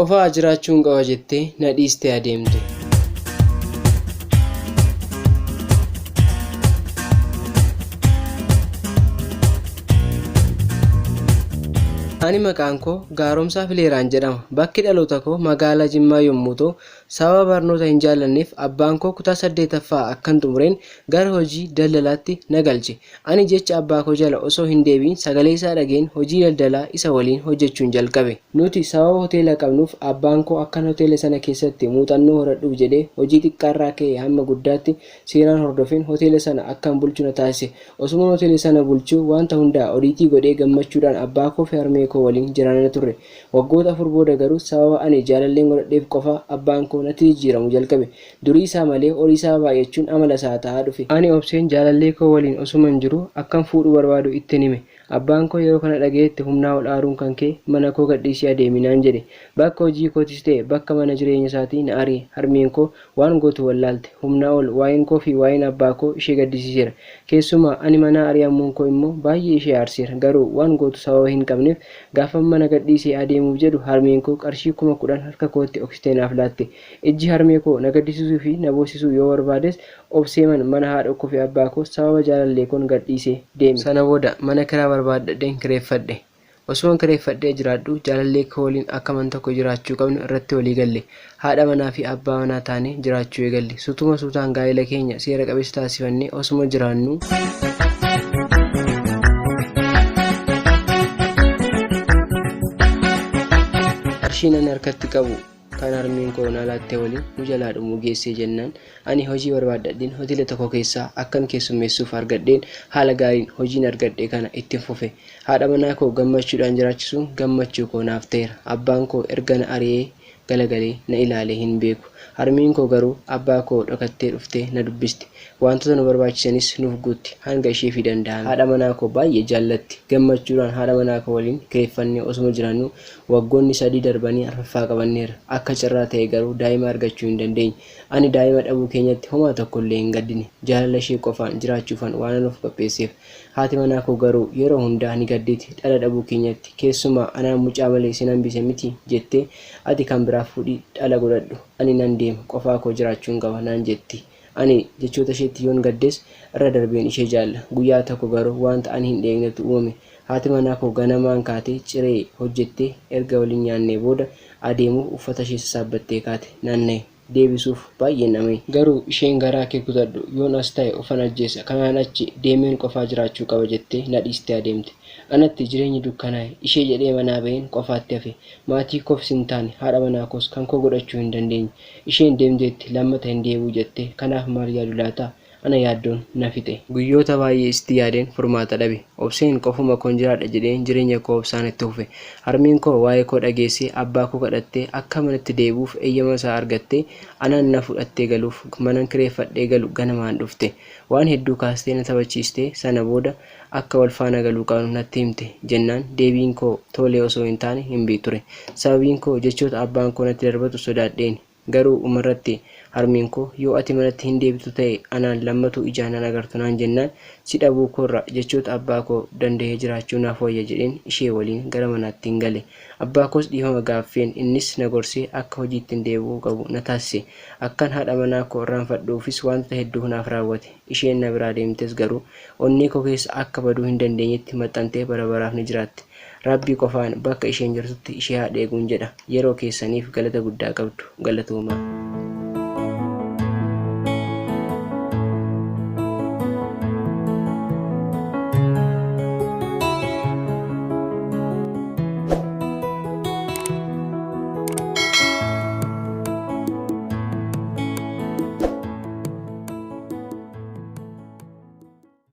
Qofaa jiraachuun qaba jettee na dhiistee adeemte. Ani maqaan koo Gaaromsaa Fileeraan jedhama. Bakki dhaloota koo magaalaa Jimmaa yommuu ta'u, sababa barnoota hin jaallanneef abbaan koo kutaa 8ffaa akkan xumureen gara hojii daldalaatti na galche. Ani jecha abbaa koo jala osoo hin deebi'in sagalee isaa dhaga'een hojii daldalaa isa waliin hojjechuun jalqabe. Nuti sababa hoteela qabnuuf abbaan koo akkan hoteela sana keessatti muuxannoo horadhuuf jedhee hojii xiqqaarraa ka'ee hamma guddaatti seeraan hordofeen hoteela sana akkan bulchu na taasise. Osuman hoteela sana bulchuu wanta hundaa odiitii godhee gammachuudhaan abbaa koo fi harmee koo waliin jiraanna turre. Waggoota 4 booda garuu sababa ani jaalalleen godhadheef qofa abbaan koo natti jijjiiramu jalqabe. Durii isaa malee horii isaa baay'achuun amala isaa ta'aa dhufe. Ani obseen jaalallee koo waliin osuman jiruu akkan fuudhuu barbaadu ittin hime. Abbaan koo yeroo kana dhagahetti humnaa ol aaruun kan ka'e mana koo gadhiisii adeemi naan jedhe. Bakka hojii kootis ta'e bakka mana jireenya isaatii na ari'e. Harmeen koo waan gootu wallaalte. Humnaa ol waa'een koo fi waa'een abbaa koo ishee gaddisiiseera. Keessumaa ani manaa ari'amuun koo immoo baay'ee ishee aarseera. Garuu waan gootu sababa hin qabneef gaafan mana gadhiisee adeemuuf jedhu harmeen koo qarshii 10,000 harka kootti oksitee naaf laatte. Ijji harmee koo na gaddisiisuu fi na boossisuu yoo barbaades obseeman mana haadhokoo fi abbaa koo sababa jaalalleekoon gadhiisee deeme. Sana booda mana kiraa barbaaddadheen kireeffadhe. Osuman kireeffadhee jiraadhuu jaalallee koo waliin akka man tokko jiraachuu qabnu irratti walii galle. Haadha manaa fi abbaa manaa taanee jiraachuu eegalle. Suutuma suutaan gaa'ela keenya seera qabeessa taasifannee osuma jiraannuu. Qarshiin ani harkatti qabu kan harmeen koo naa laatte waliin nu jalaa dhumuu geessee jennaan ani hojii barbaaddadheen hoteela tokko keessaa akkan keessummeessuuf argadheen haala gaariin hojiin argadhe kana ittin fufe. Haadha manaa koo gammachuudhaan jiraachisuun gammachuu koo naaf ta'eera. Abbaan koo erga na ari'ee galagalee na ilaalee hin beeku. Harmeen koo garuu abbaa koo dhokattee dhuftee na dubbisti. Waantota nu barbaachisanis nuuf guutti hanga isheefii danda'ame. Haadha manaa koo baay'ee jaallatti. Gammachuudhaan haadha manaa koo waliin kireeffannee osuma jiraannuu Waggoonni sadii darbanii arfaffaa qabanneerra. Akka carraa ta'ee garuu daa'ima argachuu hin dandeenye. Ani daa'ima dhabuu keenyatti homaa tokkollee hin gaddine. Jaalala ishee qofaan jiraachuufan waanan of qopheesseef. Haati manaa koo garuu yeroo hundaa ni gadditi dhala dhabuu keenyatti. Keessumaa anaan mucaa malee sin hambise mitii? jettee ati kan biraa fuudhii dhala godhadhu. Ani nan deema qofaa koo jiraachuun qaba naan jetti. Ani jechoota isheetti yoon gaddes irra darbeen ishee jaalla. Guyyaa tokko garuu wanta ani hin eegnetu uumame. Haati manaa koo ganamaan kaatee ciree hojjettee erga waliin nyaannee booda adeemuuf uffata ishee sassaabbattee kaate. Nan na'e. Deebisuuf baay'een dhama'e. Garuu isheen garaa kee kutadhu, yoon as taa'e ofan ajjeesa, kanaan achi deemeen qofaa jiraachuu qaba jettee na dhiistee adeemte. Anatti jireenyi dukkanaa'e. Ishee jedhee manaa ba'een qofaatti hafe. Maatii koofis hin taane, haadha manaa koos kan koo godhachuu hin dandeenye. Isheen deemteetti, lammata hin deebi'u jettee kanaaf maal yaadu laata? Ana yaaddoon na fixe. Guyyoota baay'ee itti yaadeen furmaata dhabe. Obseen qofuma koon jiraadha jedheen jireenya koo obsaan itti fufe. Harmeen koo waa'ee koo dhageessee abbaa koo kadhattee akka manatti deebi'uuf eeyyama isaa argattee anaan na fudhattee galuuf manan kireeffadhee galu ganamaan dhufte. Waan hedduu kaastee na taphachiistee sana booda akka wal faana galuu qabnu natti himte jennaan deebiin koo tolee osoo hin taane hin ture. Sababiin koo jechoota abbaan koo natti darbatu sodaadheeni. Garuu umarratti harmeen koo yoo ati manatti hin deebitu ta'e anaan lammatuu ijaan nan agartu naan jennaan si dhabuu koorra jechoota abbaa koo dandahee jiraachuu naaf wayya jedheen ishee waliin gara manaattin gale. Abbaa koos dhiifama gaaffeen innis na gorsee akka hojiittin deebi'uu qabu na taasise. Akkan haadha manaa koo irraanfadhuufis waantota hedduu naaf raawwate. Isheen na biraa deemtes garuu onnee koo keessa akka baduu hin dandeenyetti maxxantee bara baraaf ni jiraatti. Rabbi qofaan bakka isheen jirtutti ishee haa dheegun jedha. Yeroo keessaniif galata guddaa qabdu. Galatoomaa.